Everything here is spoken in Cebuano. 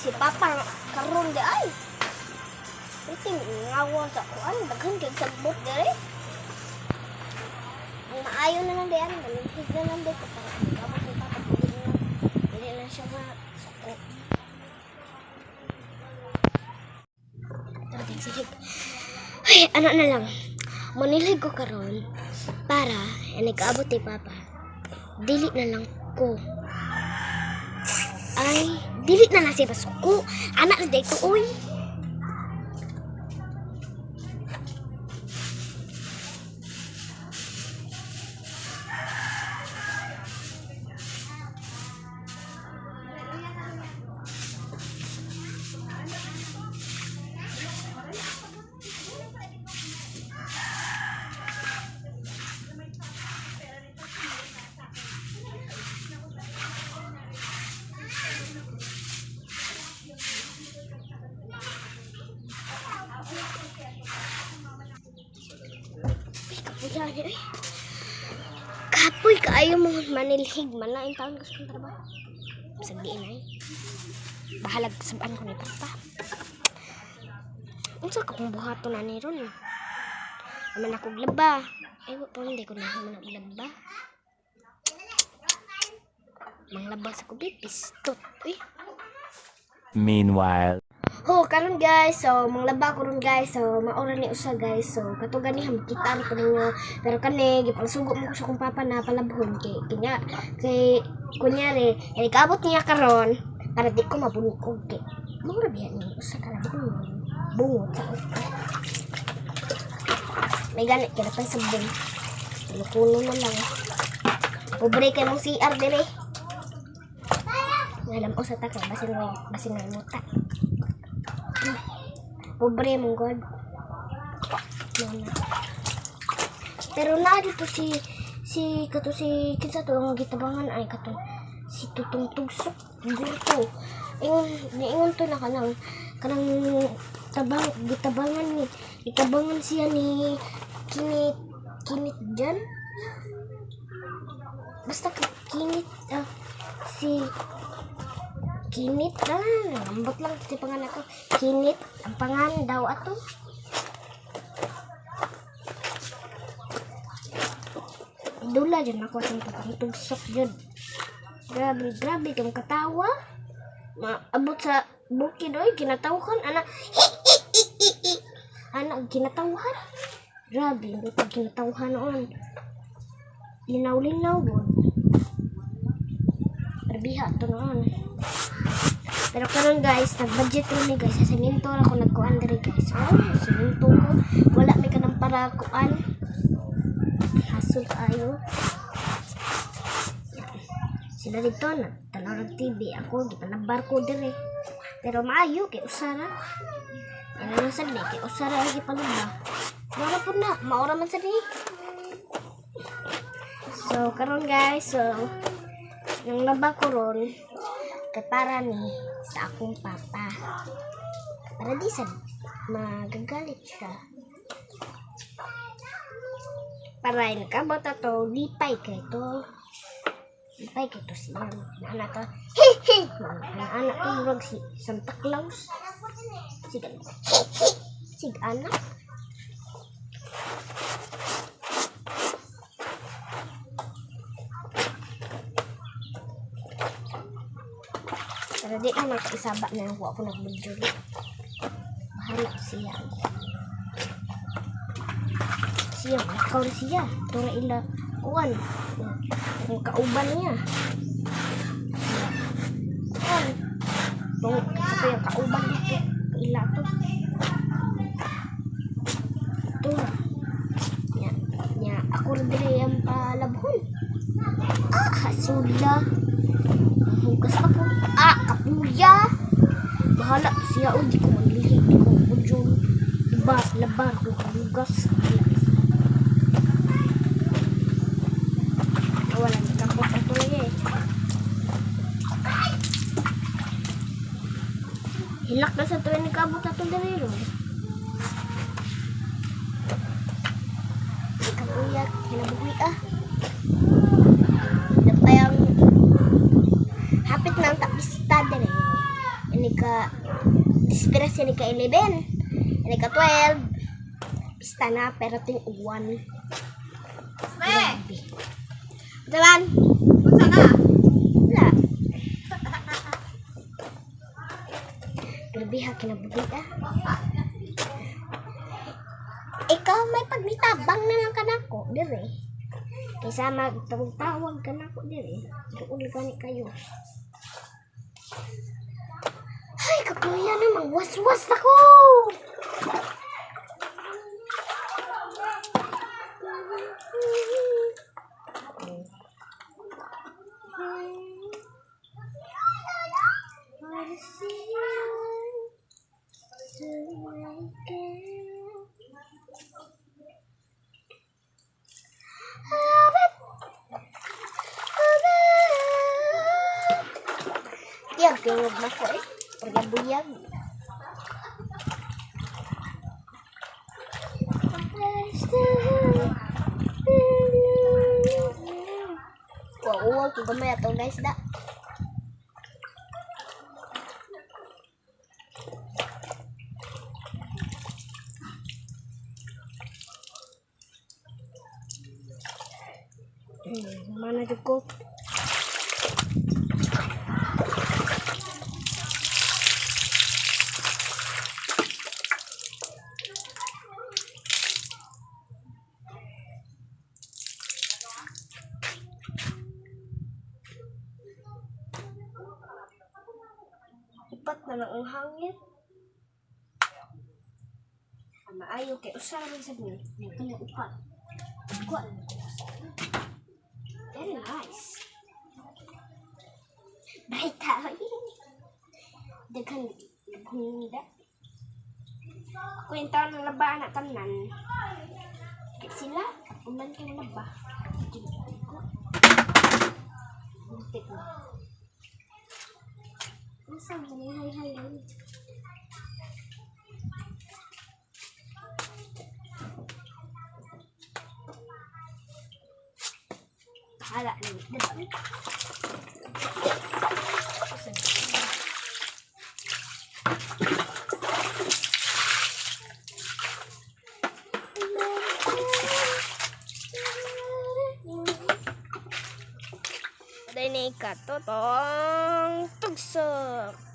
Si Papa karon di ay. Iting ngawa sa kuan, daghan kay sagbot diri. Ang maayo na lang di ano, manilhig na lang di ko para abot ni Papa dili na siya masuko. Tara, sige. Ay, ano na lang. Manilhig ko karon para nag-abot ni Papa. Dili na lang ko. Ay, dili na lang siya masuko. Anak na ko, uy. Ay, kapuya ni, ay. Kapoy kaayo mo manilhig man na taon gusto kong trabaho. Bisag diin ay. Bahalag sabaan ko ni Papa. Unsa ka kung buhaton na ni ron? Naman ako glaba. Ay, wa pa hindi ko na naman ako glaba. Manglaba sa kubi, pistot. Uy. Meanwhile. Ho, karon guys, so manglaba ko ron guys. So maura ni usa guys. So kato gani makita ko ninyo. Pero kani gipangsugo mo ko sa akong papa na palabhon kay kinya kay kunyari eh, kaabot niya karon para di ko mabunikog kay maura biya ni usa ka labhon. Bungot sa uka. May gani kira pa sabon. Kuno na lang. Pobre kay mong CR dire. Ngalam ko sa taka basin nga muta. Pobre mong God. Mama. Pero na dito si si kato si kinsa to ang gitabangan ay kato si Tutong Tugsok gurto. Ingon niingon to na kanang kanang tabang gitabangan ni gitabangan siya ni kinit kinit dyan. Basta kinit si Kinit ambot lang si pangalan ko. Kinit ang pangan daw ato. Idula dyan ako atong tutong tugsok dyan. Grabe, grabe kang katawa. Maabot sa bukid oy, ginatawhan ana. Hi, hi, hi, hi, hi. Ana ginatawhan. Grabe, hindi pa ginatawhan noon. Linaw-linaw gud. Perbiha to noon. Pero karon guys, nag-budget rin ni guys. Sa siminto ra ako nagkuan diri guys. Oh, siminto ko. Wala may kanang para kuan. Hasol kaayo. Sila dito nagtanaw ng TV. Ako gipanabar ko diri. Pero maayo kay usara. Ano lang sad ni kay usara ang gipalaba. Maura pud na, maura man sad ni. So karon guys, so nang laba ko ron kay para ni sa akong papa. Para di sad magagalit siya. Para nakabot ato, lipay kay to. Lipay kay to siya. Naana to. Hi hi. Naana to murag si Santa Claus. Sige. Hi hi. Sig anak. Pero di na nakaisaba na ako ako nagbudyo. Bahala siya. Siya, lakaw na siya. Tura ila kuan. Ang kauban niya. Kuan. Tung sa yung kauban dito. Ila to. Ito. Nya, nya ako rin diri ang palabhon. Ah, hasula. Hugas ako. Ah, kapuya. Bahala siya. O, di ko manlihi. Di ko budyon. Diba, labar ko kahugas. Bahala. Wala, nagkapot ako niya eh. Hilak na sa tuwing nagkabot atong diri ron. Kapuya, kinabuhi ah. Napayang hapit na ang tapista diri. Ini ka Ika dispira siya ni ka 11. Ni ka 12. Pista na pero ting uwan. Sme! Grabe. Taman. Unsa ka? Wala. Grabe ha, kinabuhi ah. Ikaw may pagnitabang na lang kanako, dire. Kaysa magtawag-tawag kanako dire. Doon gani kayo. Ay, kapuya namang waswas ako! Wanna see you soon again. Love it. Love it. Tiyag, tingog na ko eh. Pagabuyag. Wow, wow, kung gamay ato guys da. Mana jud ko? Upat na lang ang hangin. Ah, maayo kay usa ra man sad ni. Kani upat. Kuha lang ko usa. Very nice. Bye tao. Daghan gunda. Ako yung taon ng laba na tanan. Kay sila, uman kang laba. Buntik mo. Asa man ni hay hay hay. Bahala ni. Dahil na ikatotong tugsok.